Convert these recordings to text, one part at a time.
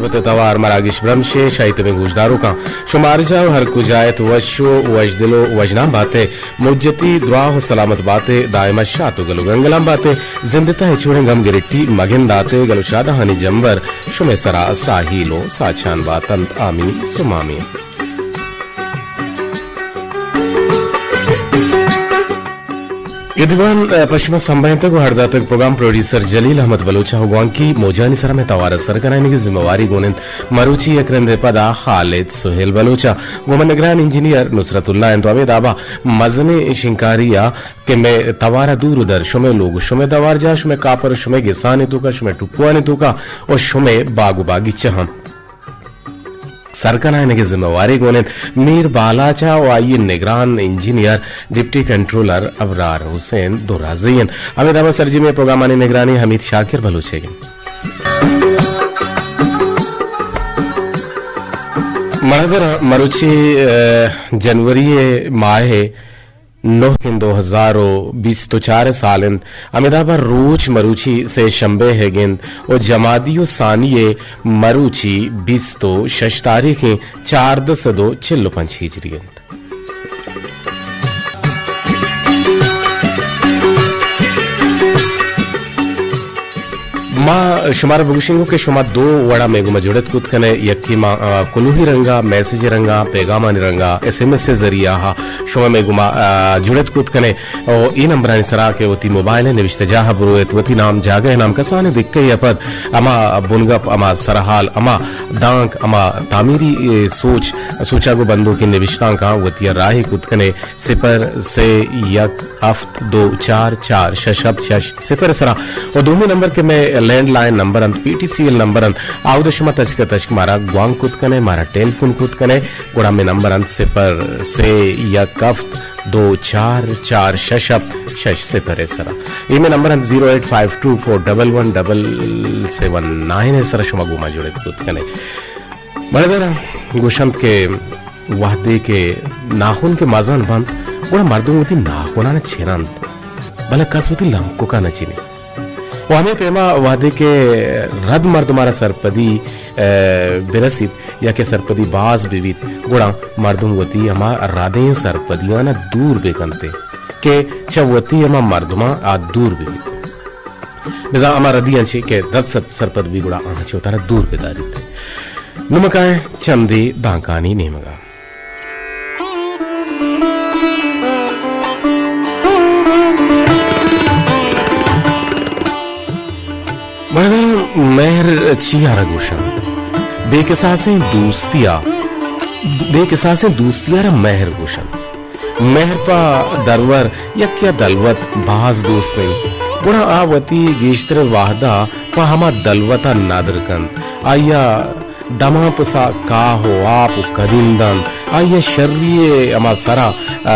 وت توار مراگش برمش ءِ شاہی تبیں گوشداروکاں، شما ہر جاہ و ہر کجا ات، وش و وشدل و وژنام بات ئے، مجتی دراہ و سلامت بات ئے، دائم شات و گل و گنگلام بات ئے، زند ءِ تہا ہچ وڑیں گم گرٹی مگندات ئے، گل و شادہانی جمبر شمئے سرا ساہیل و ساچان باتنت۔ آمین ثم آمین۔ اے دیوان، ء، پہ شما سمبھینتگ و ہر داتگ پروگرام پروڈیوسر جلیل احمد بلوچ ءَ، گوانکی موجانی سرا مئے توار ءَ سر کنائینگ ءِ ذمہ واری گون انت مروچی یک رندے پدا خالد سہیل بلوچ ءَ، گوں من نگران انجینئر نصرت اللہ انت و ہمے دابا مزنیں شنکاری ءَ کہ مئے توار ءَ دور و در شمئے لوگ و شمئے دوار جاہ، شمئے کاپر و شمئے گسانی توکا، شمئے ٹپوانی توکا و شمئے باگ و باگیچہ ہم سر کنائینگ ءِ ذمہ واری گون انت میر بالاچ ءَ و آئی ءِ نگران انجینئر ڈپٹی کنٹرولر ابرار حسین درازئی انت۔ ہمے دابا سرجمیں پروگرامانی نگرانی حمید شاکر بلوچ ئیگ انت۔ مڑدر مروچی، ء، جنوری ءِ ماہ ءِ نوہ انت، دو ہزار و بیست و چار ءِ سال انت۔ ہمے دابا روچ مروچی سے شنبے ئیگ انت و جمادی الثانی ءِ مروچی بیست و شش تاریخ انت، چاردہ سد و چل و پنچ ہجری انت۔ ما شمارا بگوشیں گوں کہ شما دو وڑا مئے گوما جڑت کت کنے، یکے ما، آ، کلوہی رنگا، میسج رنگا، پیغامانی رنگا، ایس ایم ایس ءِ ذریعہ ءَ شما مئے گوما، آ، جڑت کت کنے۔ او اے نمبرانی سرا کہ وتی موبائل ءِ نوشتہ جاہ ءَ برویت، وتی نام، جاگہ ءِ نام، کسانیں دکہ ءَ پد ہما بنگپ، ہما سرحال، ہما دانک، ہما تعمیری، اے، سوچ، سوچگ و بندوکیں نبشتانکاں وتی ءَ راہی کت کنے۔ صفر سے یک ہفت دو چار چار شش ہفت شش صفر ءِ سرا۔ و دومی نمبر کہ مئے لینڈ لائن نمبر انت، P T C L number انت، آودا شما تچک ءَ تچک مارا گوانک کت کنے، مارا ٹیلیفون کت کنے، گڑا مئے نمبر انت صفر سے یک ہفت دو چار چار شش ہفت شش صفر ءِ سرا۔ اے مئے نمبر انت zero eight five two four double one double seven nine ءِ سرا، شما گوں ما جڑت کت کنے۔ بلے گوشنت کہ وہدے کہ ناخن کہ مزن بنت، گڑا مردم وتی ناخنان چننت، بلے کس وتی لنککان نچنیت۔ و ہمے پیما وہدے کہ رد مردمارا سرپدی، ء، برسیت یا کہ سرپدی باز ببیت، گڑا مردم وتی ہما ردیں سرپدیان دور بکنت کہ چہ وتی ہما مردمان آ دور ببیت۔ بزاں ہما ردیاں چہ کہ رد سر-، سرپد بی، گڑا آہاں چہ وتارا دور بداریت۔ نوں ما کائیں چندے دانکانی نیمگا۔ مردم مہر چی آرا گوشنت؟ بے کساسیں دوستی آ، بے کساسیں دوستی آرا مہر گوشنت۔ مہر پہ درور یک یا دلوت باز دوست انت، گڑا آ وتی گیشتریں وہدا پہ ہما دلوتا ندر کنت، آئیا دمانپسا کاہ و آپ و کدین دنت، آئیا شری ء ہما سرا، آ،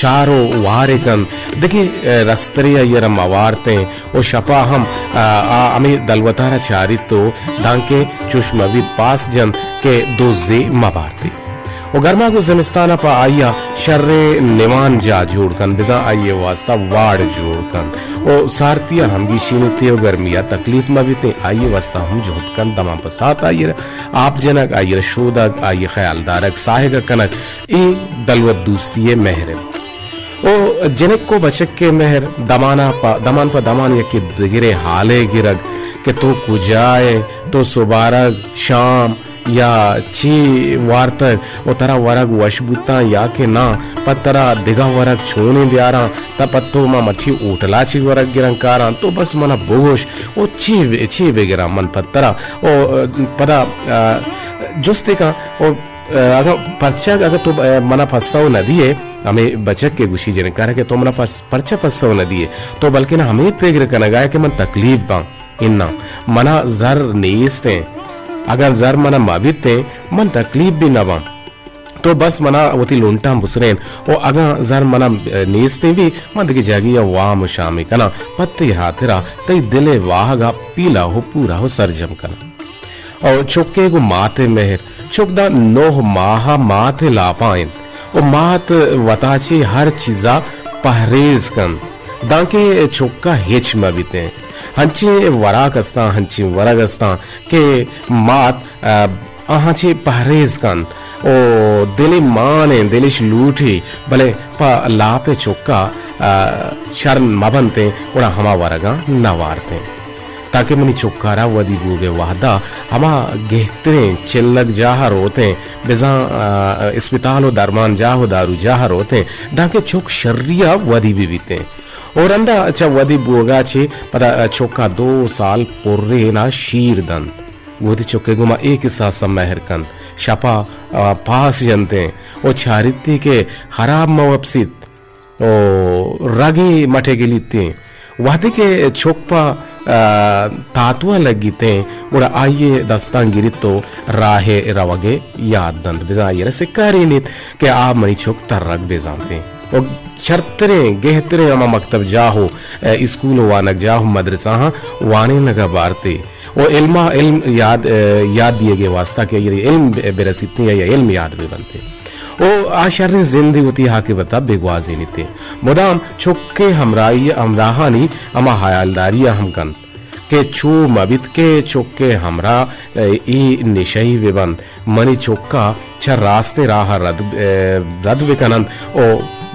چار و وارے کنت، دگہ، آ، رسترے آئیرا موارتیں و شپا ہم، آ، آ ہمے دلوتارا چاریت و دانکہ چوش مبیت پاس جنت کہ دزے مبارتی۔ و گرماگ و زمستان ء پہ آئی ء شریں نمان جاہ جوڑ کنت، بزاں آئی ء واستہ واڑ جوڑ کنت و سارتی ء ہمگیشینیت و گرمی ء تکلیف مہ بیت، آئی ء واستہ ہم جہد کنت، دمان پہ ساعت آئی ء آپ جنگ، آئی ء شودگ، آئی ء خیال دارگ، ساہگ ء کنگ، اے دلوت دوستی ء مہر انت۔ و جنک و بچک ء مہر دمان ء پہ، دمان پہ دمان یکے دگرے حال ء گرگ کہ تو کجا ئے، تو سبارگ، شام، یا چی وارتگ و ترا ورگ وش بوتاں یا کہ ناں، پہ ترا دگہ ورگ چونیں بیاراں، تا پہ تو ما مرچی ہوٹلا چی ورگ گرنکاراں، تو بس منا بگوش، او چی ب-، چی بگراں من پہ ترا؟ او، ا، پدا، ا، جستے کن، او، ا، اگاں پرچا، اگاں تو، ا، منا پسو نہ دیئے، ہمے بچک کہ گوشی جنکارا کہ تو منا پس-، پرچا پسو نہ دیئے، تو بلکن ہمے پگر کنگا ئے کہ من تکلیف باں۔ اناں، منا زر نیست انت۔ اگاں زر منا مہ بیتیں، من تکلیف بھی نہ باں۔ تو بس منا وتی لنٹاں بسرین و اگاں زر منا نیستیں بھی، من دگہ جاگہے ء وام و شامے کناں۔ پہ تئی ہاترا تئی دل ء واہگ ء پیلہ و پورہ و سرجم کناں۔ او چکے گوں مات ء مہر، چک داں نوہ ماہ ء مات ء لاپاں انت۔ و مات وتا چہ ہر چیزا پہریز کنت، دانکہ چکا ہچ مہ بیتیں۔ ہنچیں وراک استاں، ہنچیں ورگ استاں کہ مات، ء، آہاں چہ پہریز کنت و دل ء مان انت، دلش لوٹی، بلے پہ لاپ ء چکا، ء، شر مہ بنتیں، گڑا ہما ورگاں نہ وارتیں۔ تاکہ منی چکارا ودی بوگ ء وہدا ہما گہتریں چلگ جاہ ء روتیں، بزاں، ء، اسپتال و درمان جاہ و دارو جاہ ء روتیں، دانکہ چک شری ء ودی بہ بیتیں۔ و رندا چہ ودی بوگا چہ پدا چکا دو سال پرین ء شیر دنت۔ گوں وتی چکے گوما اے کساس ء مہر کنت۔ شپا، آ، پاس جنتیں و چاریتی کہ ہراب مہ وپسیت و رگے مٹے گلیتیں۔ وہدے کہ چک پہ، آ، تاتوا لگیتیں، گڑا آئی ء دستاں گریت و راہ ء روگ ء یاد دنت۔ بزاں آئی ء را سکارینیت کہ آ منی چک ترگ بزانتیں۔ و شرتریں، گہتریں ہما مکتب جاہ و، ء، اسکول و وانگ جاہ و مدرسہ ہاں وانینگ ء بارتے و علم ء علم یاد، ء، یاد دیگ ء واسطہ کہ آئی علم ب-، برسیتیں یا علم یاد بہ بنتے و آ شریں زندے وتی عاقبت ء بہ گوازینیتے۔ مدام چک ء ہمراہی، ہمراہانی ہما حیالداری ء ہم کنت۔ کہ چو مہ بیت کہ چک ء ہمراہ، ء، اے نشئی بہ بنت، منی چک ء چہ راستیں راہ ء رد، ء، رد بہ کن انت و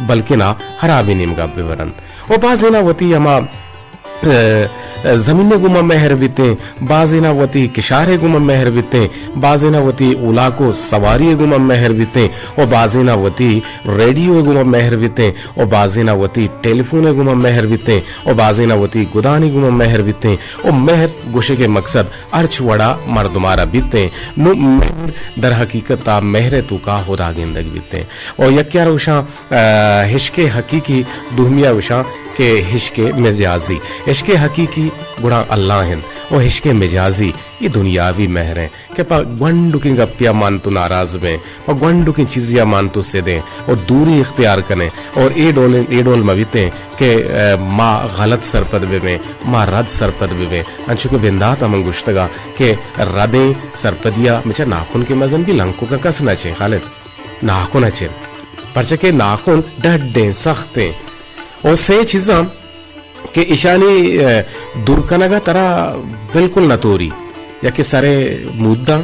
بلکنا ہرابیں نیمگ ء بہ بر انت۔ و بازینا وتی ہما، ء، ء، زمین ء گوما مہر بیتیں، بازینا وتی کشار ء گوما مہر بیتیں، بازینا وتی اولاک و سواری ء گوما مہر بیتیں و بازینا وتی ریڈیو ء گوما مہر بیتیں و بازینا وتی ٹیلیفون ء گوما مہر بیتیں و بازینا وتی گدانی گوما مہر بیتیں و مہر گوشگ ء مقصد ہرچ وڑا مردمارا بیتیں۔ نوں مہر در حقیقت ء مہر ء توکا ہدا گندگ بیتیں و یکے ء را گوشاں، ء، عشق حقیقی، دومی ء گوشاں کہ عشق مجازی۔ عشق حقیقی گڑا اللہ انت و عشق مجازی اے دنیاوی مہر انت۔ کہ پہ گونڈکیں گپے ء مان تو ناراض بیں، پہ گونڈکیں چیزے ء مان تو سدیں و دوری اختیار کنیں اور اے ڈول، اے ڈول مہ بیتیں کہ، ء، ما غلط سرپد بہ بیں، ما رد سرپد بہ بیں۔ انچو کہ بندات ء من گوشتگ ء کہ ردیں سرپدی ء مچہ ناخن کہ مزن بی لنکک ء کس نہ چیں خالد، ناخن ء چیں، پرچہ کہ ناخن ڈڈیں سختیں۔ او سے چیزاں کہ ایشانی، ء، دور کنگ ء ترا بالکل نتوری، یا کہ سرے موداں،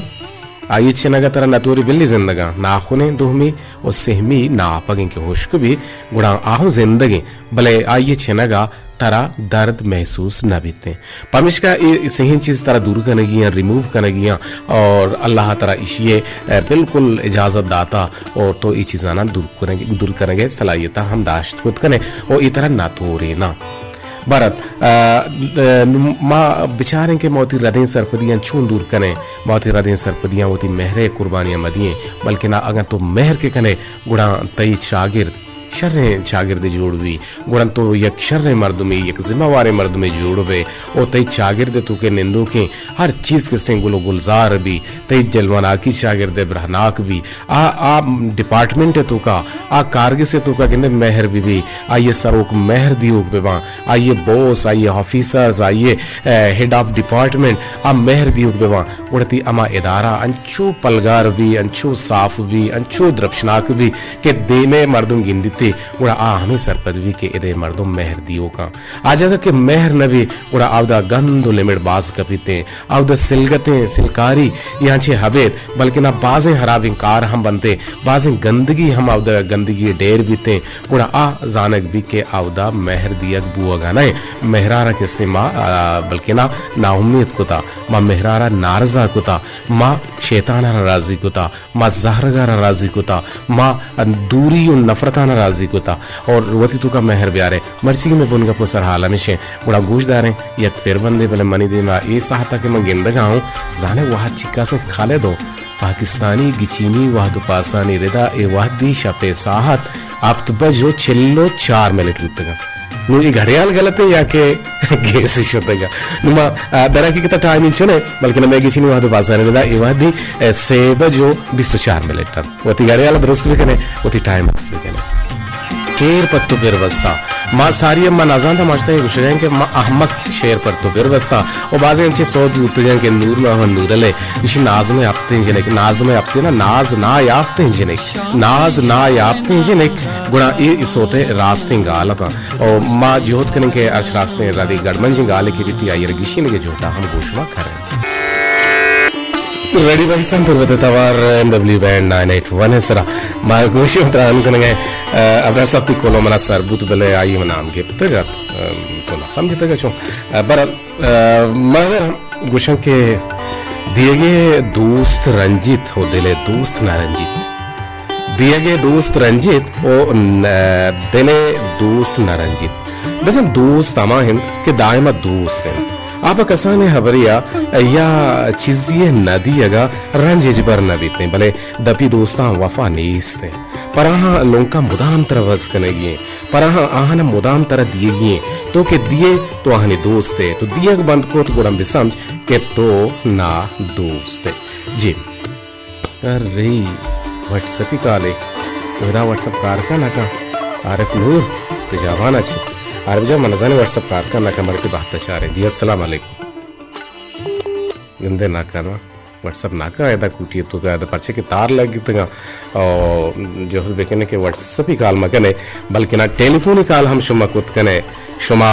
آئی چنگ ء ترا نتوری بلی زندگاں، ناخنیں دومی و سہمی ناپگیں کہ ہشک بی، گڑا آہوں زندگیں، بلے آئی چنگ ء ترا درد محسوس نہ بیتیں۔ پمیشکا اے سہیں چیز ترا دور کنگی ہیں، ریموو کنگی ہیں، اور اللہ ترا ایشی ء، ء، بالکل اجازت داتا اور تو اے چیزانا دور کنگ، دور کنگ ء صلاحیت ہم داشت کت کنے، او اے ترا نہ تورینا۔ بھارت، ء، ء، ما بچاریں کہ ما وتی ردیں سرپدیاں چون دور کنیں، ما وتی ردیں سرپدیاں وتی مہر ء قربانیاں مدییں، بلکنا اگاں تو مہر کے کنے، گڑا تئی چاگرد شریں چاگردے جوڑ بی، گڑا تو یک شریں مردمے، یک ذمہ واریں مردمے جوڑ بے، او تئی چاگرد تو کہ نندوکیں ہر چیز کسیں گل و گلزار بی، تئی جلواناکی چاگرد برہناک بی، آ، آ ڈپارٹمنٹ توکا، آ کارگس توکا گندے مہر بی بی، آئی سروک مہر دیوک بباں، آئی باس، آئی آفیسرز، آئی، ء، ہیڈ آف ڈپارٹمنٹ، آ مہر دیوک بباں، گڑا تی ہما ادارہ انچو پلگار بی، انچو صاف بی، انچو درپشناک بی کہ دیمے مردم گندیتے، گڑا آ ہمے سرپد بی کہ ادے مردم مہر دیوکاں۔ آ جاگہ کہ مہر نہ بی، گڑا آودا گند و لمڑ باز کپیتے، آودا سلگتیں سلکاری یا چے ہبیت، بلکنا بازیں ہرابیں کار ہم بنتے، بازیں گندگی ہم آودا گندگی ڈیر بیتے، گڑا آ زانگ بی کہ آودا مہر دیگ بوگا نہ، مہرارا کسے ما، آ، بلکنا ناامیت کتا۔ ما مہرارا نارضا کتا، ما شیطانارا راضی کتا، ما زہرگارا راضی کتا، ما دوری و نفرتانا راضی کتا اور وتی توکا مہر بیارے۔ مرچی کہ میں بنگپ و سرحال ہمیشیں، گڑا گوش داریں، یک پر بندے بلے منی دیما اے ساعتا کہ من گندگا ہوں، زانے وہد چکاسیں خالد ہو، پاکستانی گچینی وہد و پاسانی ردا اے وہدی شپے ساعت ہپت بج و چل و چار منٹ بوتگا۔ نوں اے گھڑیال غلط ہے یا کہ گیس شتگا؟ نوں ما، آ، در حقیقت ٹائم انچو نہ، بلکہ نہ میں گچینی وہد و بازار ندا اے وہدی، اے، سے بج و بیست و چار منٹ انت۔ وتی گھڑیال درست بکنے، وتی ٹائم درست بکنے۔ شعر پہ تو پر بستا۔ ما ساری ما نزانتا، ما اشتا اے گوشگا ایں کہ ما احمق شعر پر تو پر بستا۔ و بازیں انچیں سوت بوتگاں کہ نور محمد نورل ءِ گوشی نازم ہپتیں جنک، نازم ہپتیں نا، ناز نا یافتیں جنک، ناز نا یافتیں جنک، گڑا اے، اے سوت ءِ راستیں گال اتاں۔ و ما جہد کنیں کہ ہرچ راستیں ردی گڑمنجیں گالے کہ بیتی آئی ءَ را گشینگ ءِ جہد ءَ ہم گوں شما کریں۔ ریڈیو پاکستان تربت ءِ توار M W band nine eight one ءِ سرا ما گوشیں تران کنگ ءَ، ابرار صاحب تی کلو منا سر بوت بلے آئی ءَ نام گپتگ ات، تو نہ سمجھتگ چون۔ بہرحال، ما اگر گوشاں کہ دیگے دوست رنجیت و دل ءِ دوست نہ رنجیت۔ دیگے دوست رنجیت و ن-، دل ءِ دوست نہ رنجیت۔ بزاں دوست ہما انت کہ دائم دوست انت۔ آ پہ کسانیں ہبرے ءَ یا چیزے ءِ نہ دیگ ءَ رنج ہچبر نہ بیت انت، بلے دپی دوستاں وفا نیست انت۔ پراہاں لنکاں مدام ترا وز کنگی انت، پراہاں آہاں مدام ترا دیگی انت۔ تو کہ دیئے تو آہانی دوست ئے، تو دیگ بند کت گڑا بسمجھ کہ تو نا دوست ئے۔ جی۔ ارے، واٹس ایپی کالے۔ ادا واٹس ایپ کار کن نہ کن۔ عارف نور، تجاوان اچ۔ عارف جان، من نزانی واٹس ایپ کار کن نہ کن، مرے تی بہت چارے۔ جی، السلام علیکم۔ گندے نہ کن، واٹس ایپ نہ کن، ادا کوٹی تو کا، ادا پرچے کہ تار لگتگاں۔ او جہد بکنے کہ واٹس ایپی کال مکنے، بلکنا ٹیلیفونی کال ہم شما کت کنے۔ شما،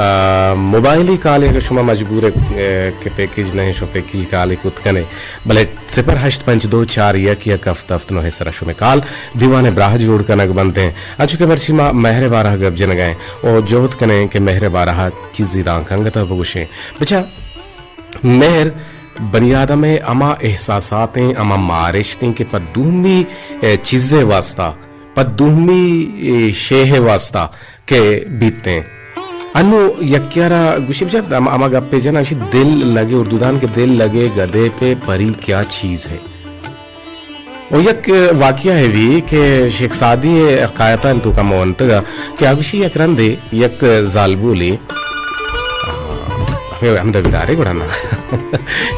آ، موبائلی کالے اگر شما مجبور ئے، آ، کہ پیکج نہ انت، شما پیکجی کالے کت کنے۔ بلے صفر ہشت پنچ دو چار یک یک ہفت ہفت نو ءِ سرا شمے کال دیوان ءِ براہ جوڑ کنگ بنت انت۔ انچو کہ مرچی ما مہر ءِ بارہ ءَ گپ جنگ ءَ ایں و جہد کنیں کہ مہر ءِ بارہ ءَ چیزے دانکہ انگت ءَ بگوشیں۔ بچا، مہر بنی آدم ءِ ہما احساسات انت، ہما مارشت انت کہ پہ دومی، اے، چیز ءِ واسطہ، پہ دومی، اے، شے ءِ واسطہ کہ بیت انت۔ انو یکے ءَ را گوشی بچار، ہم-، ہما گپے جناں، گوشی دل لگے، اردو دان کہ دل لگے گدے پہ پری کیا چیز ہے۔ و یک واقعہ ہے بھی کہ شیخ سعدی ءِ حکایتاں تو کم ونتگا کہ آ گوشی یک رندے یک زالبولے، ہمیں ہم دبی دارے گڑا نا۔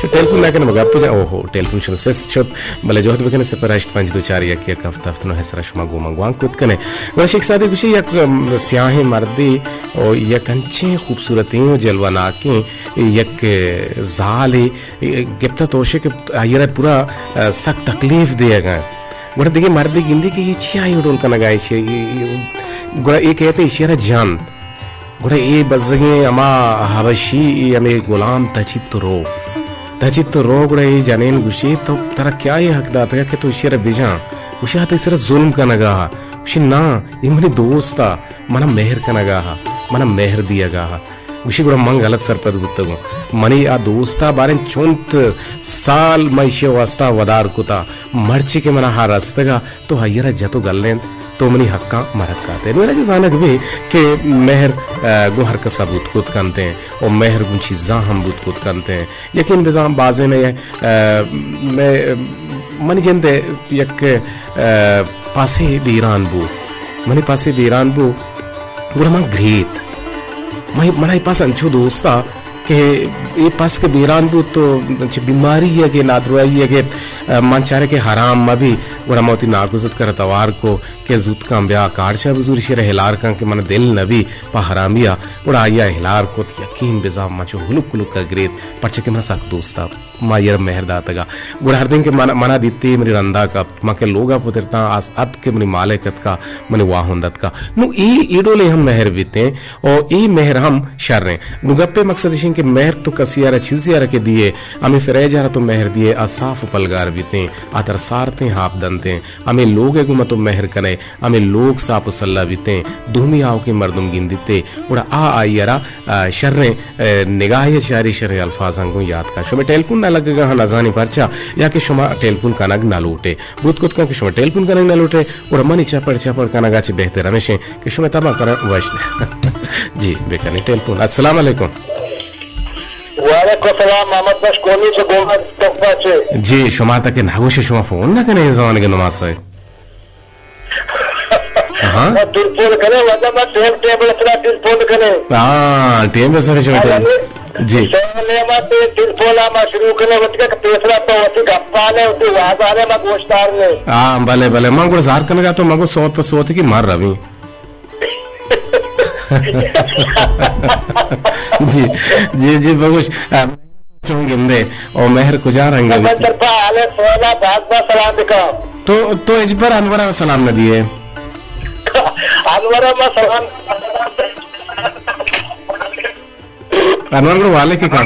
چو ٹیلیفون نہ کنے مگا پجا، اوہو، ٹیلیفون شنو سس شت، بلے جہد بکنے صفر ہشت پنچ دو چار یک یک ہفت ہفت نو ءِ سرا شما گوما گوانک کت کنے۔ گڑا شیخ سعدی گوشی یک، ام، سیاہیں مردے و یک انچیں خوبصورتیں و جلوہ ناکیں یک زالے گپتہ توشے کہ آئی را پورا، آ، سک تکلیف دیگا۔ گڑا دگہ مردے گندی کہ اے چیا اے ڈول کنگا ایشی، اے، اے، گڑا اے کہتے ایشی را جنت۔ گڑا اے بزگیں ہما حبشی، اے ہمے غلام تچیت رو۔ تچیت رو، گڑا اے جنین گوشی، تو ترا کیا اے حق داتگا کہ تو ایشی را بجاں؟ گوشی، آ تئی سرا ظلم کنگا۔ گوشی، نا، اے منی دوستا، منا مہر کنگا، منا مہر دیگا۔ گوشی، گڑا من غلط سرپد بوتگوں۔ منی آ دوستا باریں چنت سال من ایشی واسطہ ودار کتا، مرچی کہ منا ہا رستگا، تو ہیرا جت و گلینت، تو منی حقاں مرکاتے۔ نو راجہ زانگ بے کہ مہر، آ، گوں ہر کسا بوت کت کنتیں و مہر گوں چیزاں ہم بوت کت کنتیں۔ یقین بزاں بازیں، آ، میں، منی جند یک، آ، پاسے بیران بو۔ منی پاسے بیران بو، گڑا من گریت۔ من، منا اے پاس انچو دوستا کہ اے پاس کہ بیران بوت تو چہ بیماری یا کہ نادراہی یا کہ، آ، من چارے کہ حرام مہ بی، گڑا من وتی ناگزت کرا توار کو کہ زوت کن بیا کارچا بزور، ایشی را ہلار کن کہ من دل نہ بی پہ حرامیا۔ گڑا آئیا ہلار کت، یقین بزاں من چو ہلک ہلک ء گریت، پرچا کہ من سک دوستا۔ ما آئی ء را مہر داتگ ء۔ گڑا ہردیں کہ من، منا دیتی منی رندا کپت، من کہ لوگ ء پترتاں، آس اتک کہ منی مالک اتکا، منی واہند اتکا۔ نوں اے، اے ڈولیں ہم مہر بیتیں، او اے مہر ہم شریں۔ نوں گپے مقصد اشیں کہ مہر تو کسی ء را چیزے ء را کہ دیئے، ہمے فریج ء را تو مہر دیئے، آ صاف و پلگار بیتیں، آ ترا سارتیں ہاپ دنتیں۔ ہمے لوگ ء گوما تو مہر کنئے، ہمے لوگ ساپ و سلا بیتیں، دومی آؤکیں مردم گندیتے، گڑا آ آئی ء را، آ، شریں، آ، نگاہے ء چاری، شریں الفاظاں گوں یات کن۔ شمئے ٹیلیفون نہ لگگا ہاں، نزانی پرچا، یا کہ شما ٹیلیفون کنگ نہ لوٹے۔ بوت کت کن کہ شما ٹیلیفون کنگ نہ لوٹے، گڑا منی چپڑ چپڑ کنگا چہ بہتر ہمیشیں کہ شمئے تباں کناں وش۔ جی، بکنی ٹیلیفون۔ السلام علیکم۔ وعلیکم السلام، محمد بخش کونی چہ گوما تپا چے۔ جی، شما تک نہ گوشے، شما فون نہ کنے زمانگ نماز صاحب۔ ہاں۔ ما ٹیلیفون کنے، وجہ ما ٹیم ٹیبل سرا ٹیلیفون کنے۔ ہاں، ٹیم سرا شما ٹیم۔ جی۔ شما ما ٹیلیفون ما شروع کنے، وتی کہ پیسرا تو وتی گپانے، وتی وازانے ما گوشدار نے۔ ہاں، بلے، بلے، ما گڑا زار کنگا تو ما گو صوت پہ صوت کی مر روی۔ جی، جی، جی، بگوش، آ، چون گندے، او مہر کجا رنگ ہے؟ من طرفا آل سویلا باز باز سلام بکن۔ تو، تو اجبر انور سلام نہ دیے۔ انور ما سلام۔ انور گڑا والے کے کام۔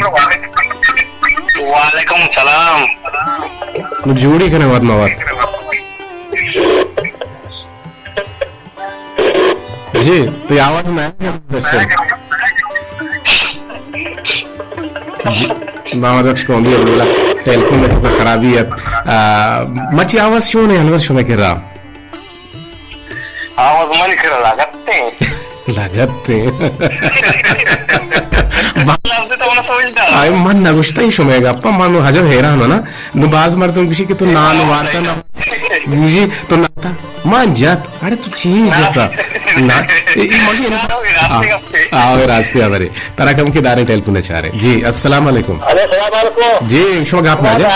وعلیکم السلام۔ نو جوڑی کنے واد مواد۔ جی، تو یہ آواز نہ ہے؟ جی، محمد بخش قومی، الحمدللہ، ٹیلیفون میں تو کا خرابی ہے۔ آ، مچی آواز چون ہے، انور شمے کے را؟ آواز منی کرا لگتے۔ لگتے۔ لفظ تو نہ سمجھتا۔ آئے من نہ گوشتا ہی شمے گپا، من حجب حیران ہوں نا۔ نو باز مردم گوشی کہ تو نان وارتا نہ۔ گوشی تو نہ تا۔ مان جات۔ اڑے تو چی جتا؟ نا، اے، اے مجھے نا۔ آ، آ، راستے آ برے۔ ترا کم کے دارے ٹیلیفون چارے۔ جی، السلام علیکم۔ السلام علیکم۔ جی، شما گپ ما جا۔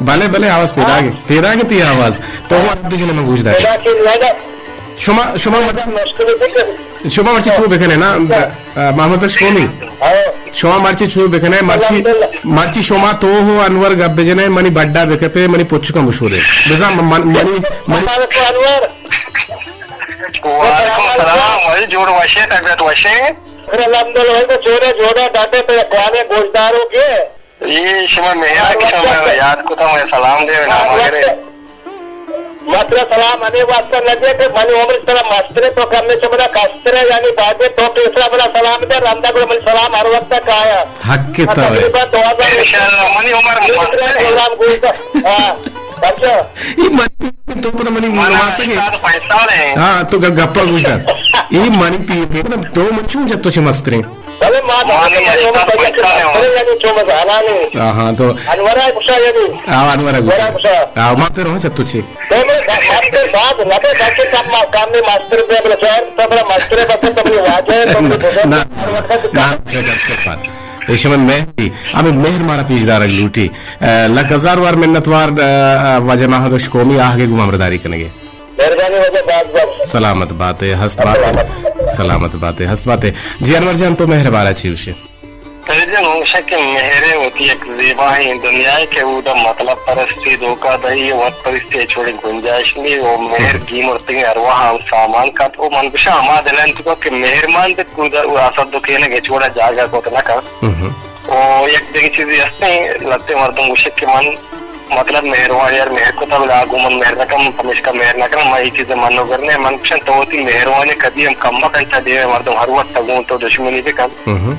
بلے، بلے، آواز پیدا گے۔ پیدا گے تی آواز۔ تو ہو عرب جنے میں گوش دارے۔ شما، شما مر-، شما مرچی چو بکنے نا، آ، محمد بخش قومی۔ شما مرچی چو بکنے، مرچی، مرچی شما تو ہو انور گپ بجنے، منی بڈا بکپے، منی پچکا مشورے۔ بزاں من، منی، منی۔ وعلیکم السلام، بھائی جوڑ وشے، طبیعت وشے؟ الحمدللہ، بھائی تو جوڑے، جوڑے، ڈاٹے پہ کوانے گوشداروں کے۔ اے شما مہرا کہ شما یاد کتا، مئے سلام دے نام گرے۔ مطلب سلام ہمے واسطہ نہ دے کہ منی عمر سرا مسترے تو کم سے کم کسترے، یعنی باقی تو پیسرا بنا سلام دے، رندا گڑا منی سلام ہر وقت تک آیا۔ حق کے تو ہے۔ تقریباً دو ہزار انشاءاللہ منی عمر مسترے۔ سلام گوشتا۔ ہاں، اچھا۔ اے منی تو پتہ منی من نماسے کے۔ سات پنچ سال ہیں۔ ہاں، تو گ-، گپا گوشتا۔ اے منی پی، پی، تو من چون جتو چھ مسترے۔ بلے ما تو مانی ہمے عمر تک مسترے یعنی چو مزالانے۔ ہاں، ہاں، تو انورا گوشا یعنی۔ ہاں، انورا گوشا۔ انورا گوشا۔ ہاں، ما تو رہو چتو چی۔ تو میرے با-، مستر باز نہ دے، بلکہ کم ما-، کم میں مستر بے، بلے شاعر تو بڑا مستر ہے، بس تو بڑی واجہ ہے، تو بڑی بزرگ ہے۔ نہ، نہ، نہ، نہ، نہ، نہ۔ ایشی من مہر، ہمیں مہر مارا پیش دارگ لوٹی۔ اے، لک ہزار وار منت وار، اے، اے، واجہ محمد بخش قومی آہگے گوں ہمراہداری کنگے۔ مہربانی واجہ، باز باز۔ سلامت بات ہے، ہست بات ہے۔ سلامت بات ہے، ہست بات ہے۔ جی انور جان، تو مہر بارا چی گوشے؟ ترجم ہمیشہ کہ مہر وتی یک زیبائیں دنیا ہے کہ اودا مطلب پرستی، دھوکہ دہی، وت پرستی چوڑی گنجائش نہیں، وہ مہر گی مرتگی ارواح ہم سامان کت، وہ من گشا ہما دلان تو کہ مہرمان بت کودا، وہ آسد دکھینے گے چوڑا جاگا کو تو نہ کر۔ ہم۔ او یک دگہ چیزے ہستیں، لہتے مردم گوشت کہ من مطلب مہروان یار مہر کتا بلے آ گوں من مہر نہ کن، پمیشکا مہر نہ کن، من اے چیز منوگر نہ، من گوشن تو وتی مہروانی کدی ہم کم مکن، چا دیوے مردم ہر وقت گوں تو دشمنی بکن،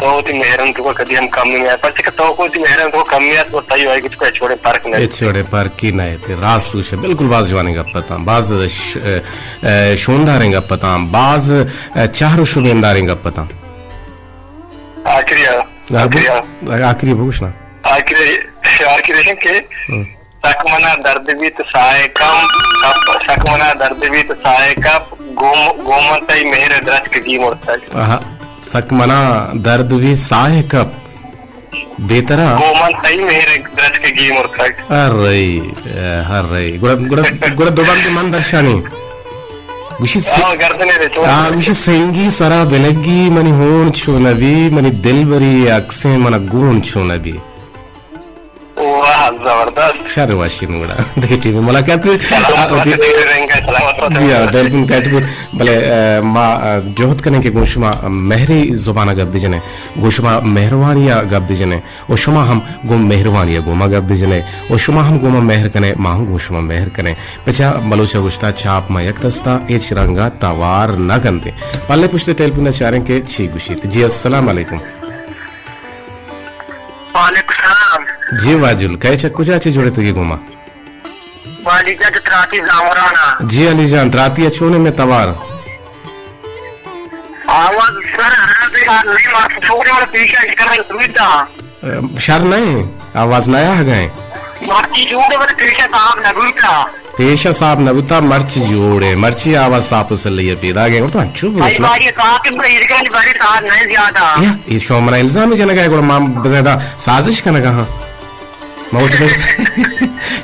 تو وتی مہرن تو کدی ہم کمی مہ، پرچہ کہ تو وتی مہرن تو کمی ات، تو تئی وای تو ہچ وڑے پرک نہ۔ ہچ وڑے پرکی نہ تے، راست گوشے، بالکل باز جوانیں گپ اتاں، باز ش-، ا، ا، شونداریں گپ اتاں، باز، ا، چہر و شبینداریں گپ اتاں۔ آخری آ-، آ، آخری آ۔ آخری بگوش نا۔ آخری، آخری ایشن کہ ہم۔ سک منا درد بیت سائے کم، کپ، سک منا درد بیت سائے کپ، گوم-، گومن تئی مہر درچک گی مرتگ۔ آہا، سک منا درد بیت سائے کپ، بے ترا۔ گومن تئی مہر درچک گی مرتگ۔ ارے، ارے، گڑا، گڑا، گڑا دو بند من درشانی۔ گوشی س-، آ، گردنے دے چون۔ آ، گوشی سنگی سرا بلگی منی ہون چو نبی، منی دلبری عکسیں منا گون چو نبی۔ واہ، زبردست۔ شر واشی نوں گڑا۔ دگہ ٹیم ملاقات بی۔ سلامت آ، بات، دگہ رنگ سلامت بات۔ جی ہاں، ٹیلیفون کٹ بوت۔ بلے، آ، ما، آ، جہد کنیں کہ گوں شما مہری زبان ء گپ بجنیں، گوں شما مہروانی ء گپ بجنیں۔ و شما ہم گوں مہروانی ء گوما گپ بجنے و شما ہم گوما مہر کنے، ما ہم گوں شما مہر کنیں۔ پچا بلوچ ء گوشتا چاپ ما یک دستا ہچ رنگا توار نہ گندیں۔ پلے پشت ٹیلیفون ء چاریں کہ چی گوشیت۔ جی السلام علیکم۔ وعلیکم السلام۔ جی واجل، کئے چہ کجا چہ جڑتگی گوما؟ والی جان تراتی زامرانا۔ جی علی جان، تراتی ء چون میں توار؟ آواز سر ہر دے آ نہیں ماس چھوڑے والا پیشہ کرنے دویتا۔ شر نہیں، آواز نیا ہے گئے۔ مارتی جوڑ ہے، پیشہ صاحب نہ بوتا۔ پیشہ صاحب نہ بوتا، مرچی جوڑ ہے، مرچی آواز صاف و سلئی پیدا گئے۔ اور تو انچو بھائی بوشنا۔ بھائی، صاحب کے بڑے ارگان بڑے صاحب نہیں زیادہ۔ یا، یہ شو منا الزام جنگا ہے، گوڑا مام بزیدہ سازش کنگا ہاں۔ ما وت بس۔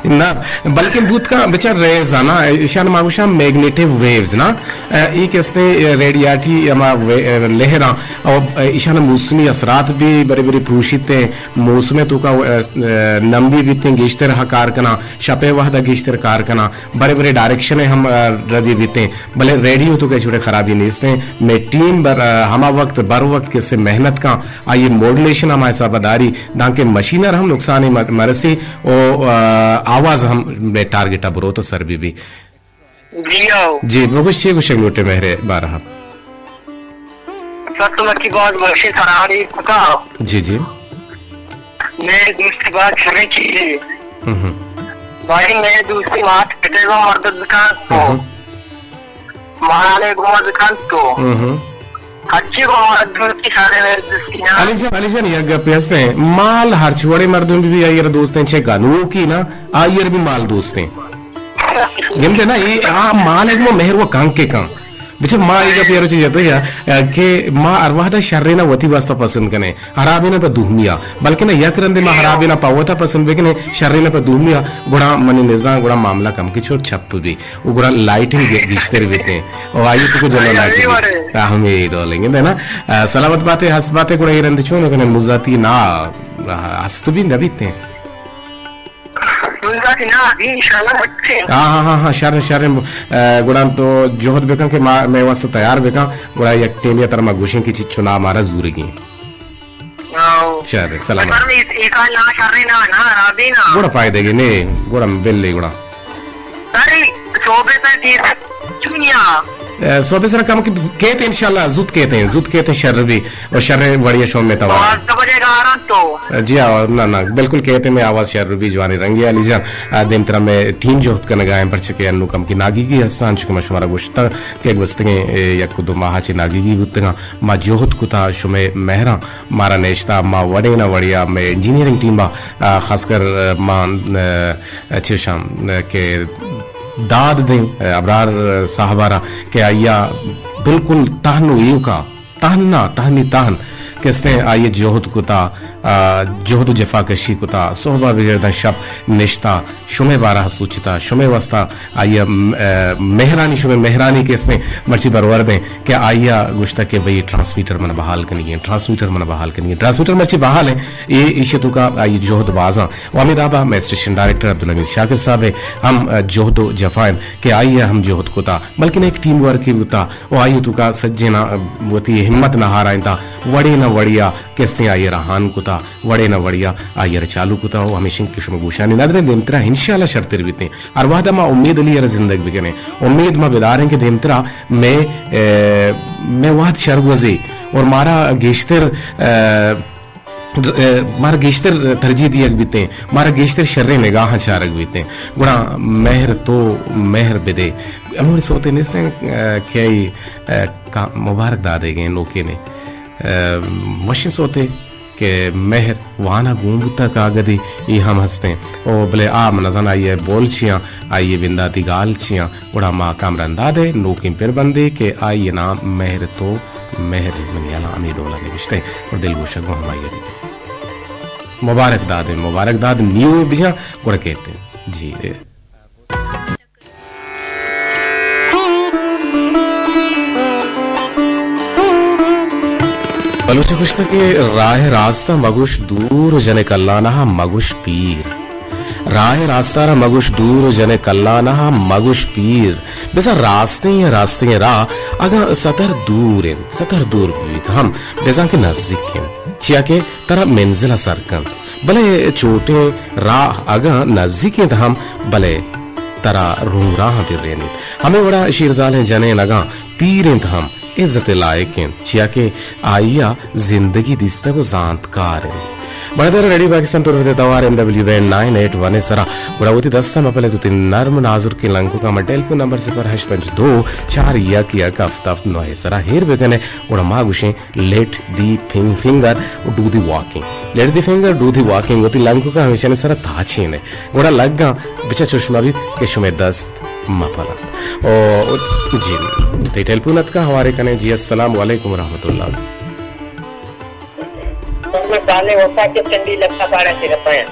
نہ، بلکن بوت کن بچار ریز نا، ایشان ما گوشاں میگنیٹو ویوز نا، اے، ای کہ استیں ریڈیاٹی ہما وے-، لہراں، او ایشان موسمی اثرات بھی برے برے پروشیت ہیں، موسم توکا، اے، نم بھی بیتیں، گیشتر ہا کار کناں، شپے وہدا گیشتر کار کناں، برے برے ڈائریکشن ہم، اے، ردی بیتیں، بلے ریڈیو توکا چھوڑے خرابی نیستیں۔ میں ٹیم بر، اے، ہما وقت بر وقت کسے محنت کاں، آئی ماڈولیشن ہما حساب داری، دانکہ مشینر ہم نقصان مر-، مرسی، او، آ، آواز ہم مئے ٹارگٹ ء بروت و سر بی بی۔ جی آؤ۔ جی، بگوش چی گوشگ لوٹے مہرے بارہ؟ سر تو مرچی باز وشیں سرانی کتا۔ جی، جی۔ میں دوست باز شریں چیزی۔ ہم ہم۔ بھائی میں دوستی مات پتے کو مردد بکن تو۔ ہم ہم۔ مالے گوما بکن تو۔ ہم ہم۔ ہرچی گوما دوستی سارے دوستی نا۔ علی جان، علی جان، یک گپے ہستیں۔ مال ہرچ وڑے مردم بی بی آئی را دوستیں چے گنوکی نا، آئی را بھی مال دوستیں۔ گندے نا، اے آ مال ہے گوما مہر و کانکے کان۔ بچہ ما اے گپ یارو چیز جتے یا کہ ما ہر وحدہ شرے نا وتی واسطہ پسند کنے، ہرابے نا پہ دومی آ، بلکہ نا یک رندے ما ہرابے نا پہ وتا پسند بکنے، شرے نا پہ دومی آ، گڑا منی نظام گڑا معاملہ کم کے چھوٹ چھپ بھی۔ و گڑا لائٹنگ گی-، گیشتر بیتیں۔ و آئی تو کو جنرل لائٹنگ۔ آ، ہمیں ڈولیں گے نا۔ آ، سلامت باتے، ہست باتے، گڑا اے رند چون کنے مزاتی نا، آ، ہست بھی نہ بیتیں۔ مزاتی نا، ابھی انشاءاللہ بچے۔ ہاں، ہاں، ہاں، ہاں، شر، شر، آ، گڑا تو جہد بکن کہ ما، میں واسطہ تیار بکن، گڑا یک ٹیم یا تر ما گوشیں کہ چی چنا مارا زورگی۔ آؤ۔ شر، سلامت۔ سر، اے، اے کار نا شرے نا، نا خرابے نا۔ گڑا فائدہ گی نے، گڑا بلے گڑا۔ سر، صوبے سر کیت چونیا؟ اے، صوبے سر کم کی-، کیت انشاءاللہ، زوت کیت ہیں، زوت کیت ہیں شر بھی، اور شر وڑیا شوم میں توار۔ بارہ بجے گارن تو۔ جی ہاں، نا، نا، بالکل کیت ہیں میں آواز شر بھی جوانی رنگی علی جان، آ، دیم ترا میں ٹیم جہد کنگا ہیں، پرچہ کہ انو کم کی ناگیگی ہستان، چونکہ میں شمارا گوشتا کہ گوستگیں، اے، یک دو ماہ چے ناگیگی بوتگاں، ما جہد کتا شمے مہراں، مارا نشتہ ما وڑے نہ وڑیا مئے انجینئرنگ ٹیم ء، آ، خاص کر، آ، ما، آ، چشاں، آ، کہ داد دیں، آ، ابرار صاحب ء را کہ آئی ء بالکل تہن و ایوکا، تہنا، تہنی تہن کستیں آئی ء جہد کتا، آ، جہد و جفا کشی کتا، صحبا بگر داں شپ نشتا، شمئے بارہ ء سوچتا، شمئے واسطہ آئی ء، م-، ء، مہرانی، شمئے مہرانی کہ استیں مرچی برورد ایں کہ آئی ء گوشتگ کہ بھئی ٹرانسمیٹر من بحال کنگی ایں، ٹرانسمیٹر من بحال کنگی ایں، ٹرانسمیٹر مرچی بحال ایں، اے ایشی توکا آئی جہد بازاں۔ و ہمے دابا مئے اسٹیشن ڈائریکٹر عبدالحمید شاکر صاحب ء ہم، ء، جہد و جفا انت کہ آئی ء ہم جہد کتا، بلکن ایک ٹیم ورک بوتا و آئی توکا سجینا وتی ہمت نہ ہارائینتا، وڑے نہ وڑیا کسیں آئی ء را ہان کتا، وڑے نہ وڑیا آئی ء را چالو کتا و ہمیشن کہ شما گوشانی ندریں دیمترا انشاءاللہ شرتر بیتیں۔ ہر وہدا ما امید علی ء را زندگ بکنیں، امید ما بداریں کہ دیمترا مئے، اے، مئے وہد شرگوزے اور مارا گیشتر، اے، اے، مارا گیشتر ترجیح دیگ بیتیں، مارا گیشتر شریں نگاہاں چارگ بیتیں۔ گڑا مہر تو مہر بدے۔ ہمے سوتے نیستیں، اے، کہ ای، اے، کا-، مبارک دادے گئے نوکینے۔ اے، وشیں سوتے کہ مہر وانا گون بوتا کاگدے ای ہم ہستیں۔ او بلے آ من نزان آئی ء بول چیاں، آئی ء بنداتی گال چیاں۔ گڑا ما کامران دادے نوکیں پر بندے کہ آئی ء نام مہر تو مہر منی یلا ہمے ڈولا نوشتہ اور دلگوشگ گوں ہمائی ء بیت۔ مبارک دادے، مبارک داد نیو بجا گڑا کہتے ہیں۔ جی، اے۔ بلوچ گوشتہ کہ راہ راستہ مگوش دور و جن کلانہ مگوش پیر۔ راہ راستہ را مگوش دور و جن کلانہ مگوش پیر۔ بزاں راستیں یا راستیں راہ اگاں ستر دور انت، ستر دور بیت ہم بزاں کہ نزیک انت، چیا کہ ترا منزل سر کنت۔ بلے چوٹیں راہ اگاں نزیک انت ہم، بلے ترا روراہ پرینیت۔ ہمے وڑا شیرزالیں جنین اگاں پیر انت ہم عزت لائق انت، چیا کہ آئیا زندگی دیستگ و زانتکار انت۔ بڑدر ریڈیو پاکستان تربت توار M W band nine eight one سرا گڑا وتی دستا مپلت وتی نرم نازرکیں لنککا ما ٹیلیفون نمبر صفر ہشت پنچ دو چار یک یک ہفت ہفت نو سرا ہیر بکنے۔ گڑا ما گوشیں let the fing-, finger do the walking. Let the finger do the walking وتی لنککا ہمیشانی سرا تاچینے۔ گڑا لگاں بچا چوش مہ بیت کہ شمئے دست مہ پلنت۔ او، جی، تئی ٹیلیفون اتکا ہوارے کنے۔ جی، السلام علیکم ورحمۃ اللہ۔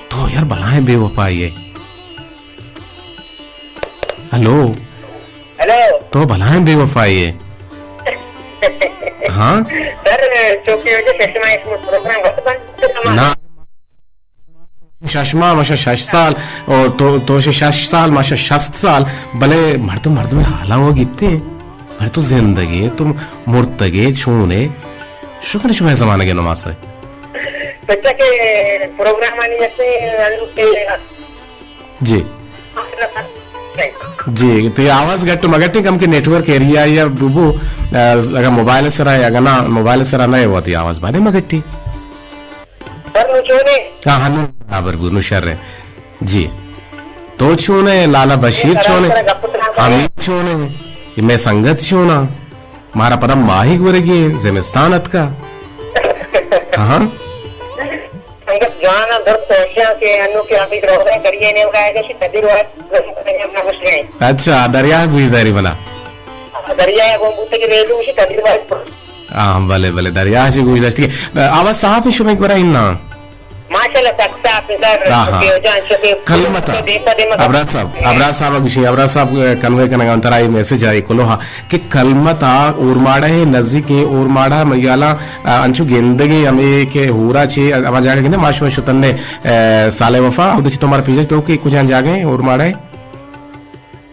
تو یار بلائیں بے وفائی ہے۔ ہلو۔ ہلو۔ تو بلاہیں بے وفائے ئے۔ ہاں؟ سر، چوکہ وجہ شش ماہ شما پروگرام وت بند کتگ؟ نہ۔ شش ماہ، ماشا شش سال، او تو، تو شش سال، ماشا شست سال، بلے مردم، مردم حالا و گپتے، بلے تو زندگے، تو مرتگے، چونے، شکر شما زمانگے نماسے۔ بچہ کے پروگرام آنی جیسے، جی۔ جی، تئی آواز گٹ مگٹی، کم کہ نیٹ ورک ایریا یا بو بو، اگر موبائل سرا یا اگر نہ موبائل سرا نہ ہو، تئی آواز بارے مگٹی۔ سر، نو چونے؟ ہاں، ہاں، نو برابر بو، نو شر ہے۔ جی۔ تو چونے، لالا بشیر چونے، حمید چونے، یہ میں سنگت چونا، مارا پدا ماہیگ ورگی، زمستان اتکا۔ ہاں۔ سنگت جوان ء درست ہوشیاں کہ انو کہ ابھی روگ ء دریائے نیمگ ء آئے گا، شی تدیر وارد گرم کنگ ء ہم نہ گوش گئے۔ اچھا، دریا گوش داری بنا۔ دریا ء گون بوتے کہ ریڈو شی تدیر وارد۔ ہاں، بلے، بلے، دریا چی گوش داشتی۔ آواز صاف ہے شمے گورا اناں؟ ماشاءاللہ، سک صاف ہے سر۔ ہاں، ہاں۔ شکریہ جان، شکریہ۔ کلمت دیما دیما ابرار صاحب، ابرار صاحب گوشی، ابرار صاحب کنوے کنگا انترائی میسج آئی کلوہا۔ کہ کلمت ء اورماڑہ ء نزیکیں، اورماڑہ مئے ہیالاں، آ، انچو گندگیں ہمے کہ ہورا چے ہما جاگہ گندے ما شما شتنے، آ، صالح وفا، اود چہ تو مارا پیش تو کہ کجام جاگہ ایں اورماڑہ ء؟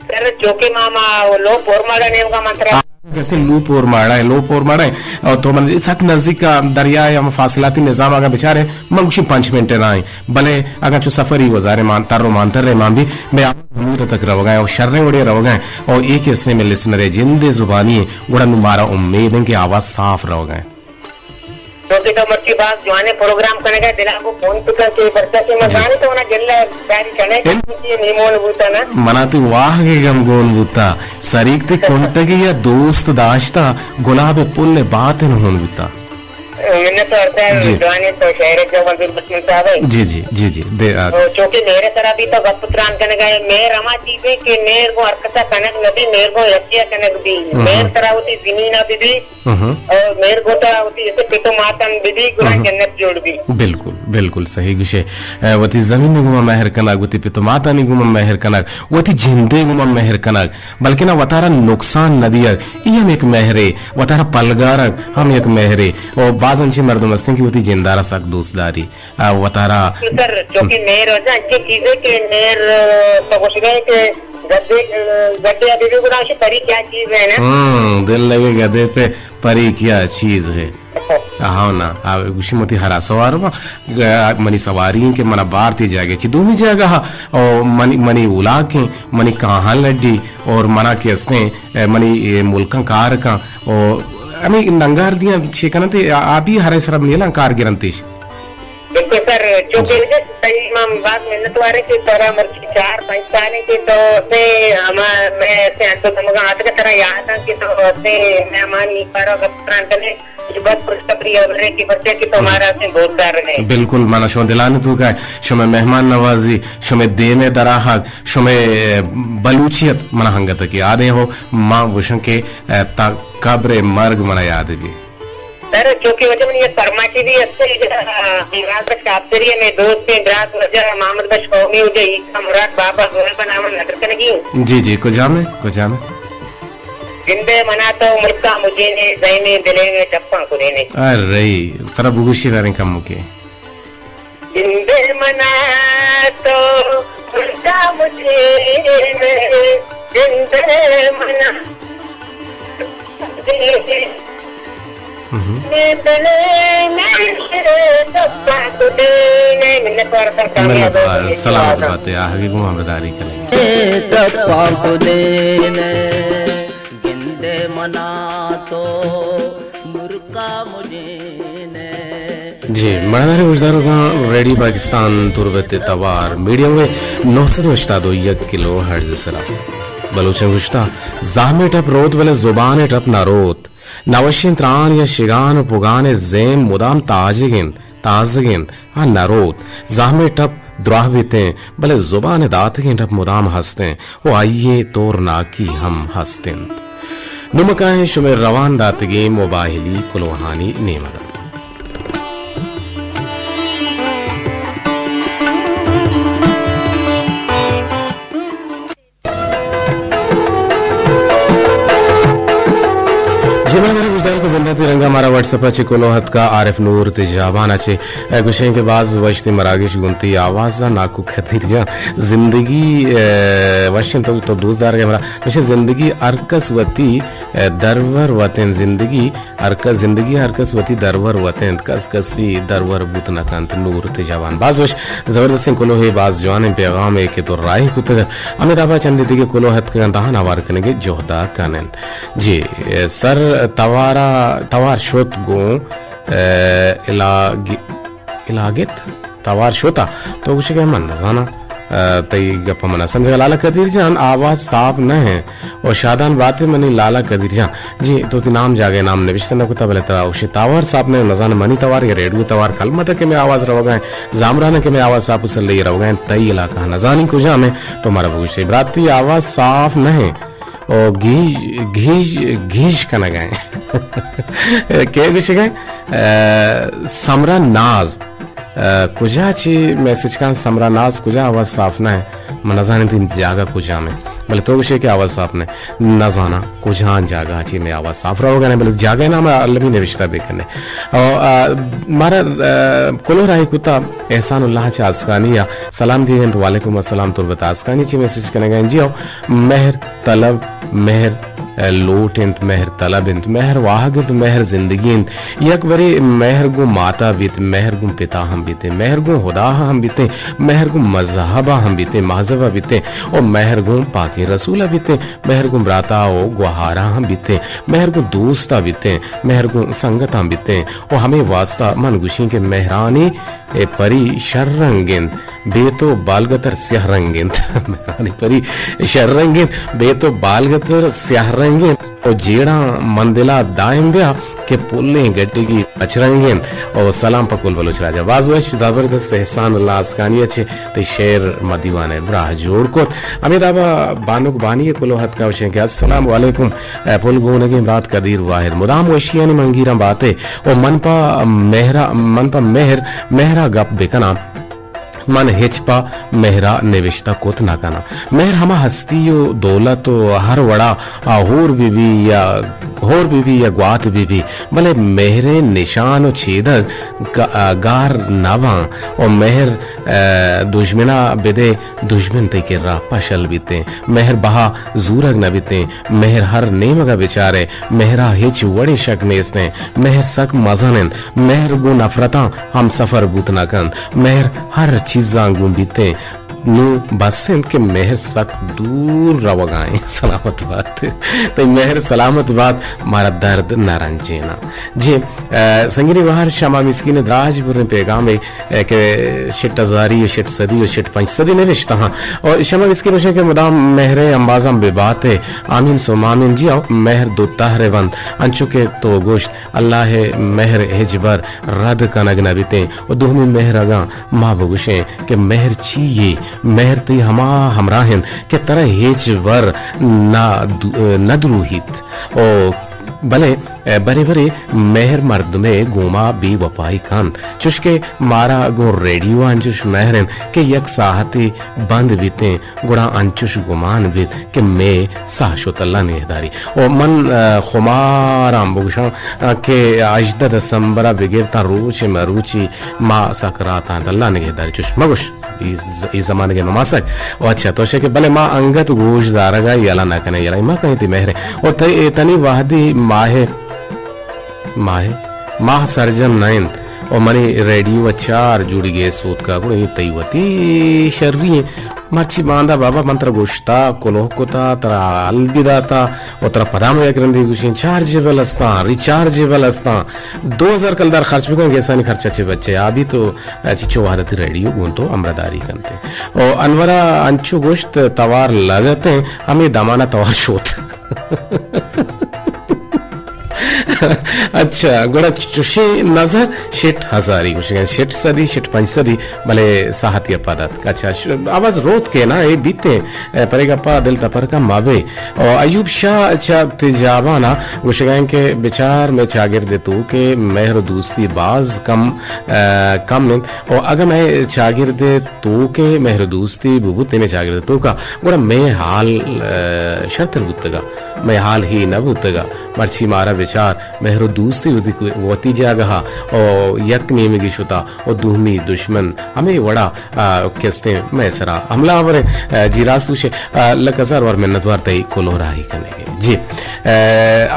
سر، چوکہ ما، ما لوپ اورماڑہ نیمگا منترا۔ آ، کسے لوپ اورماڑہ ء، لوپ اورماڑہ ء، اور تو من سک نزیک ء دریا ء ہم فاصلاتی نظام اگاں بچارے، من گوشی پنچ منٹ ء راہیں، بلے اگاں چو سفری گزارے مان تر و مانتر رہے مان بھی، میں آپ ہمود تک روگا ہے اور شریں وڑے روگا ہے اور ایک حصے میں لسنر ہے جندے زبانی ہے، گڑا نو مارا امید ہے کہ آواز صاف روگا ہے۔ تو کہ تو مرچی باز جوانے پروگرام کنگا، دلا کو فون پکا کہ برتا کہ مزانی تو نا گلہ داری کنے کہ نیمون بوتا نا۔ منا تی واہ کے گم گون بوتا، سریک تی کنٹگی یا دوست داشتا، گلاب پل باتن ہون بوتا۔ منت وار سر، جی۔ جوانی تو شاعر جو منظور بخش صاحب ہے۔ جی، جی، جی، جی، دے آ۔ او، چونکہ مہر سرا بھی تو گپ تران کنگا ہے، مہر ہما چیز ہے کہ مہر کو ہر کسا کنگ نہ بھی، مہر کو یکیا کنگ بھی۔ ہم۔ مہر سرا ہوتی زمین آ بھی بھی، ہم۔ او، مہر کو سرا ہوتی جیسے پتو ماتن بھی بھی، گڑا ہم۔ جنت جوڑ بھی۔ بالکل، بالکل صحیح گوشے۔ اے، وتی زمین گوما مہر کنگ، وتی پتو ماتانی گوما مہر کنگ، وتی جندے گوما مہر کنگ، بلکنا وتارا نقصان نہ دیگ، ای ہم یک مہرے، وتارا پلگارگ ہم یک مہرے۔ او باز انچیں مردم ہستیں کہ وتی جندارا سک دوست داری، آ، وتارا۔ سر، چونکہ مہر وجہ انچیں چیزے کہ مہر، آ، تو گوشگئے کہ گدے، آ، گدے ابھی بھی گڑا پری کیا چیز ہے نا؟ ہم، دل لگے گدے پہ، پری کیا چیز ہے؟ ہاں نا، آ، گوشی متی ہرا سوار ما، گ-، منی سواری ہیں کہ منا بارتی جاگے چی دومی جاگہ ہا، او منی، منی اولاک ہیں، منی کاہاں لڈی، اور منا کہ استیں، اے، منی، اے، ملکاں کار کن، او ہمیں ننگار دیاں چی کنن تے، آ، آ بھی ہرے سرا نیلاں کار گرنتیش۔ بالکل سر، چونکہ جی۔ وجہ صحیح، ہم باز منت وارے کہ ترا مرچی چار پنچ سالیں کہ تو سے ہما میں سے انتو دمگا آتکا ترا یاد آں کہ تو سے مہمانی پارا گپتران کنے، یہ بات خوشخبری ہے کہ بچے کہ تو ہمارا سے بہت سار رہے۔ بالکل، مانا شما دلانی تو کا شما مہمان نوازی، شما دیم دراہگ، شما بلوچیت منا ہنگت کی آدے ہو، ما گوشن کہ تا قبر مرگ منا یاد بھی۔ سر، چونکہ وجہ منی یک فرمائشی بھی است، مراد بخش آبسری ہے، میں دوست ہیں، برات وجہ محمد بخش قومی وجہ عیسیٰ مراد بابا زوہر بناون ندر کنگی۔ جی، جی، کجام ہے؟ کجام ہے؟ زندے منا تو ملکا مجھے نے، زینے دلے میں ٹپاں کنے نے۔ ارے، ترا بگوشی راریں کم کے۔ گندے منا تو ملکا مجھے نے، گندے منا۔ ہم۔ منت وار، سلامت باتے، آہگی گوں ہمراہداری کنیں۔ گندے منا تو مرکا مجھے نے۔ جی، مڑاہداریں گوشداروکاں، ریڈیو پاکستان تربت توار میڈیم ویو نو سد و ہشتاد و یک کلو ہرٹز سرا بلوچیں گوشتا، زہمے ٹپ روت بلے زبانے ٹپ نہ روت۔ نوشیں تران یا شگان و پگانے زیم مدام تاجگ انت، تازگ انت، آ نہ روت۔ زہمے ٹپ دراہ بیتیں، بلے زبان داتگیں ٹپ مدام ہستیں و آئی ء تورناکی ہم ہست انت۔ نمکائیں شمئے روان داتگیں موباہلی کلوہانی نیمگ ء۔ واٹس ایپ ءَ چہ کلوہ اتکا عارف نور تیجابان ءَ چہ، اے گوشیں کہ باز وشتی مراگش گوں تئی آواز ءَ ناکو قدیر جان، زندگی، اے، وشیں تو، تو دوست دارگ ءَ مرا گوشیں زندگی ہر کس وتی، اے، درور وتیں زندگی ہر کس، زندگی ہر کس وتی درور وتیں، کس کسی درور بوت نہ کنت۔ نور تیجابان باز وش، زبردستیں کلوہے، باز جوانیں پیغامے کہ تو راہی کتگ۔ ہمے دابا چندے دگہ کلوہ اتکگ انت، آہاں ہوار کنگ ءِ جہد ءَ کن انت۔ جی، سر توارا، توار شت گوں، اے، الاگ-، الاگت؟ توار شتا؟ تو گوشے کہ من نزاناں۔ اے، تئی گپ من سمجھا۔ لالا قدیر جان، آواز صاف نہ ہے۔ او شادان باتے منی لالا قدیر جان۔ جی، تو تی نام جاگہ نام نوشتہ نہ کتا، بلے ترا اوشی توار صاف نہ ہے، نزاناں منی توار یا ریڈیو توار کلمہ تک کہ میں آواز روگا ہے، زامران کہ میں آواز صاف و سلے روگا ہے، تئی علاقہ نزانی کجا میں، تو مارا بگوشے۔ برات، تئی آواز صاف نہ ہے۔ او گیج، گیج، گیج کنگ ءَ ایں۔ کئے گوشگ ءَ ایں؟ اے، سمرا ناز۔ اے، کجا چی میسج کن؟ سمرا ناز کجا؟ آواز صاف نہ ہے۔ من نزانیں تئی جاگہ کجا میں۔ بلے تو گوشے کہ آواز صاف نہ ہے۔ نزاناں کجا جاگہ چی میں آواز صاف روگا نہ، بلے جاگہ نام المی نوشتہ بکنے۔ او، آ، مارا، آ، کلو راہی کتا احسان اللہ چہ آسکانی ءَ سلام دیگ انت۔ وعلیکم السلام تربت آسکانی چی میسج کنگ ءَ ایں۔ جی او، مہر طلب، مہر، اے، لوٹ انت، مہر طلب انت، مہر واہگ انت، مہر زندگی انت۔ یک برے مہر گوں ماتا بیت، مہر گوں پتا ہم بیت، مہر گوں ہدا ہم بیت، مہر گوں مذہبا ہم بیت، مہذبا بیت، او مہر گوں پاکیں رسولا بیت، مہر گوں براتا او گوہارا ہم بیت، مہر گوں دوستا بیت، مہر گوں سنگتا بیت۔ او ہمے واسطہ من گوشیں کہ مہرانی اے پری شر رنگ انت، بے تو بالگتر سیاہ رنگ انت۔ مہرانی پری شر رنگ انت، بے تو بالگتر سیاہ رنگ انت۔ او جیڑاں من دلا دائم بیا کہ پلیں گڈگی پچ رنگ انت۔ او سلام پہ کل بلوچ راجا۔ باز وش، زبردست، احسان اللہ آسکانی ءَ چہ تئی شعر ما دیوان ءَ براہ جوڑ کت۔ ہمے دابا بانک بانی ءِ کلوہ اتکا گوشیں کہ السلام علیکم، اے پل گونگیں برات قدیر واحد، مدام وشیانی منگیراں باتے۔ او من پہ مہرا، من پہ مہر، مہرا گپ بکناں۔ من ہچ پہ مہرا نوشتہ کت نہ کناں۔ مہر ہما ہستی و دولت و ہر وڑا آ ہور بہ بی یا ہور بہ بی یا گوات بہ بی، بلے مہرے نشان و چیدگ گ-، آ، گار نہ باں و مہر، آ، دژمنا بدے، دژمن تئی کرا پشل بیتیں۔ مہر بہا زورگ نہ بیتیں۔ مہر ہر نیمگا بچارئے، مہرا ہچ وڑیں شک نیستیں۔ مہر سک مزن انت۔ مہر گوں نفرتاں ہمسفر بوت نہ کنت۔ مہر ہر چیزاں گوں بیتیں۔ نوں بس انت کہ مہر سک دور روگا انت۔ سلامت بات۔ تئی مہر سلامت بات، مارا درد نہ رنجیناں۔ جی، اے، سنگینی بہار شما مسکین دراج بریں پیغامے، اے، کہ شٹ ہزاری و شٹ صدی و شٹ پنچ صدی نوشتہ ہاں۔ اور شما مسکین گوشیں کہ مدام مہرے امبازاں بہ باتے۔ آمین ثم آمین۔ جی، او مہر دو تہر بنت۔ انچو کہ تو گوشت، اللہ ءِ مہر ہچبر رد کنگ نہ بیتیں۔ و دومی مہر اگاں ما بگوشیں کہ مہر چی یے؟ مہر تئی ہما ہمراہ انت کہ ترا ہچبر نہ دو-، نہ دروہیت۔ او بلے برے برے مہر مردمے گوما بے وپائی کنت۔ چوشکہ مارا گوں ریڈیو انچوش مہر انت کہ یک ساعتے بند بیتیں۔ گڑا انچش گمان بیت کہ مئے ساہ شت، اللہ نگہداری۔ و من، آ، خماراں بگوشاں، آ، کہ ہژدہ دسمبر ءَ بگر تاں روچ مروچی ما سکرات انت، اللہ نگہداری۔ چش مگوش، ای ز-، ای زمانگ ءِ نماسگ۔ و اچھا، تو شے کہ بلے ما انگت گوش دارگ ءَ یلہ نہ کنیں، یلہ ما کہیں تئی مہریں۔ و تئی، تنی وہدی ماہ ماہ، ماہ سرجم نہ انت و منی ریڈیو ءَ چار جوڑی گیس سوتکا، گڑا اے تئی وتی شری انت۔ مرچی باندا بابا من ترا گوشتا، کلوہ کتا، ترا حل بھی داتا و ترا پدا من یک رندی گوشیں چارجیبل استاں، ریچارجیبل استاں۔ دو ہزار کلدار خرچ بکن، گیسانی خرچہ چہ بچے، آ بھی تو چچو وہدتی ریڈیو گون تو امرداری کنتے۔ او انورا انچو گوشت توار لگتیں، ہمے دمانا توار شوت۔ اچھا، گڑا چوشیں نظر شٹ ہزاری گوشگ ءَ، شٹ صدی، شٹ پنچ صدی، بلے ساہتی ءَ پد اتک۔ اچھا، ش-، آواز روت کہ نا، اے بیتیں، اے، پرے گپا دل تپرکا مبے۔ او ایوب شاہ چہ تجابانا گوشگ ءَ کہ بچار مئے چاگرد ءِ توک ءَ مہر و دوستی باز کم، اے، کم انت۔ او اگاں مئے چاگرد ءِ توک ءَ مہر و دوستی ببوتیں مئے چاگرد ءِ توکا، گڑا مئے حال، اے، شرتر بوتگا۔ مئے حال ہی نہ بوتگا۔ مرچی مارا بچار، مہر و دوستی وتی، وتی جاگہا و یک نیمگی شتا و دومی دشمن ہمے وڑا، آ، کستیں مئے سرا حملہ آوریں۔ آ، جی راست گوشے، آ، لک ہزار وار منتوار تئی کلوہ راہی کنگے۔ جی، آ،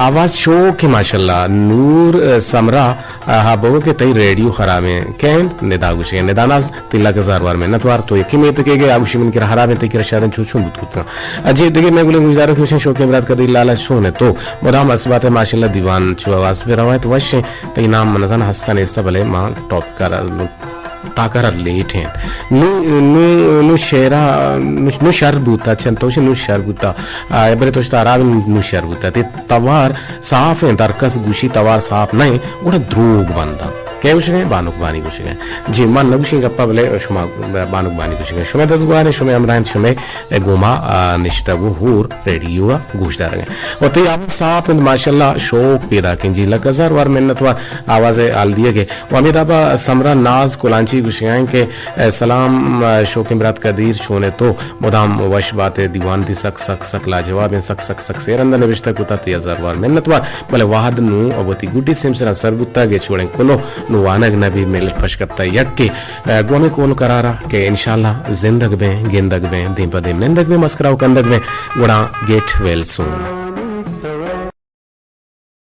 آواز شوک ماشاءاللہ۔ نور، آ، سمرا، آ، ہا بگو کہ تئی ریڈیو خرابیں۔ کین ندا گوشے، ندا ناز تئی لک ہزار وار منتوار۔ تو یکی میتکے گے، آ گوشی من کرا خرابیں، تئی کرا شادن چو چون بوت کتگاں۔ اجے دگہ مئے گلیں گوشداروکے گوشن شوکیں برات قدیر لالا چون ئے تو؟ مدام اثبات ماشاءاللہ دیوان چو آواز بہ روایت وش ایں۔ تئی نام من نزان ہستہ نیستہ بلے ما ٹاپ کر تاکر لیٹ ایں۔ نو، نو، نو شعرا، نو، نو شر بوتا چن تو نو شر بوتا۔ آ، برے تو شتا خراب نو شر بوتا۔ تئی توار صاف ایں، درکس گوشی توار صاف نہ ایں، گڑا دروگ بنداں۔ کئے گوشگیں؟ بانک بانی گوشگیں۔ جی، من نہ گوشیں گپا بلے شما بانک بانی گوشگیں۔ شما دزگواریں، شما ہمراہ انت، شما گوما، آ، نشتگ و ہور ریڈیو ء گوش دارگ ء۔ و تئی آواز صاف انت، ماشاءاللہ، شوق پیداک انت۔ جی، لک ہزار وار منت وار آواز ء حال دیگ ء۔ و ہمے دابا سمرا ناز کلانچی گوشگ ء انت کہ، اے، سلام، اے، شوقیں برات قدیر، چون ئے تو؟ مدام وش بات ئے، دیوان تئی سک، سک، سک لاجواب انت، سک، سک، سک سیرند نبشتہ کتا، تئی ہزار وار منت وار۔ بلے وہد نوں وتی گڈی سیمسراں سر بوتگ، ہچ وڑیں کلوہ نوں وانگ نہ بیت، ملت پش کپتگ یکے۔ گوں ہمے کول قرارا کہ انشاءاللہ زندگ بیں، گندگ بیں، دیم پہ دیم نندگ بیں، مسکرا و کندگ بیں، گڑا گیٹ ویل سون۔